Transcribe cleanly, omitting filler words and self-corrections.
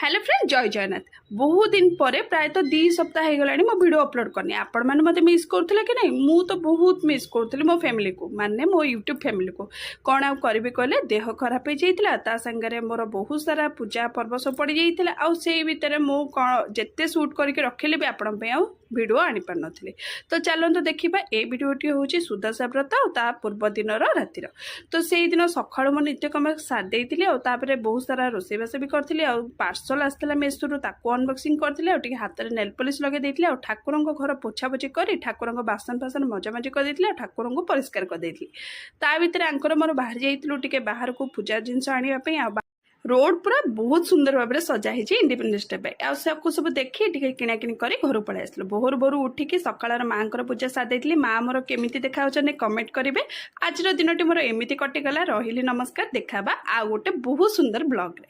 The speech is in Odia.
ହ୍ୟାଲୋ ଫ୍ରେଣ୍ଡ, ଜୟ ଜଗନ୍ନାଥ। ବହୁତ ଦିନ ପରେ, ପ୍ରାୟତଃ 2 ସପ୍ତାହ ହେଇଗଲାଣି ମୋ ଭିଡ଼ିଓ ଅପଲୋଡ଼ କରିନି। ଆପଣମାନେ ମୋତେ ମିସ୍ କରୁଥିଲେ କି ନାହିଁ? ମୁଁ ତ ବହୁତ ମିସ୍ କରୁଥିଲି ମୋ ଫ୍ୟାମିଲିକୁ, ମାନେ ମୋ ୟୁଟ୍ୟୁବ୍ ଫ୍ୟାମିଲିକୁ। କ'ଣ ଆଉ କରିବି କହିଲେ, ଦେହ ଖରାପ ହେଇଯାଇଥିଲା, ତା ସାଙ୍ଗରେ ମୋର ବହୁତ ସାରା ପୂଜା ପର୍ବ ସବୁ ପଡ଼ିଯାଇଥିଲା। ଆଉ ସେଇ ଭିତରେ ମୁଁ କ'ଣ ଯେତେ ସୁଟ୍ କରିକି ରଖିଲେ ବି ଆପଣଙ୍କ ପାଇଁ ଆଉ ଭିଡ଼ିଓ ଆଣିପାରିନଥିଲି। ତ ଚାଲନ୍ତୁ ଦେଖିବା। ଏ ଭିଡ଼ିଓଟି ହେଉଛି ସୁଦଶା ବ୍ରତ ଆଉ ତା ପୂର୍ବ ଦିନର ରାତିର। ତ ସେଇଦିନ ସକାଳୁ ମୁଁ ନିତ୍ୟକର୍ମ ସାରି ଦେଇଥିଲି ଆଉ ତାପରେ ବହୁତ ସାରା ରୋଷେଇବାସ ବି କରିଥିଲି। ଆଉ ପାର୍ସଲ ଆସିଥିଲା ମେସୋରୁ, ତାକୁ ଅନବକ୍ସିଂ କରିଥିଲି। ଆଉ ଟିକେ ହାତରେ ନେଲ୍ ପଲିସ୍ ଲଗେଇ ଦେଇଥିଲି। ଆଉ ଠାକୁରଙ୍କ ଘର ପୋଛାପୋଛି କରି ଠାକୁରଙ୍କ ବାସନ ଫାସନ ମଜାମଜି କରିଦେଇଥିଲି ଆଉ ଠାକୁରଙ୍କୁ ପରିଷ୍କାର କରିଦେଇଥିଲି। ତା ଭିତରେ ଆଙ୍କର ମୋର ବାହାରି ଯାଇଥିଲୁ ଟିକେ ବାହାରକୁ ପୂଜା ଜିନିଷ ଆଣିବା ପାଇଁ। ଆଉ ରୋଡ ପୁରା ବହୁତ ସୁନ୍ଦର ଭାବରେ ସଜା ହେଇଛି ଇଣ୍ଡିପେଣ୍ଡେନ୍ସ ଡେ ପାଇଁ। ଆଉ ସେକୁ ସବୁ ଦେଖି ଟିକେ କିଣାକିଣି କରି ଘରୁ ପଳେଇ ଆସିଲୁ। ଭୋରୁ ଭୋରୁ ଉଠିକି ସକାଳର ମାଆଙ୍କର ପୂଜା ସାରି ଦେଇଥିଲି। ମା ମୋର କେମିତି ଦେଖାଯାଉଛନ୍ତି, କମେଣ୍ଟ କରିବେ। ଆଜିର ଦିନଟି ମୋର ଏମିତି କଟିଗଲା। ରହିଲି, ନମସ୍କାର। ଦେଖା ହେବା ଆଉ ଗୋଟେ ବହୁତ ସୁନ୍ଦର ବ୍ଲଗରେ।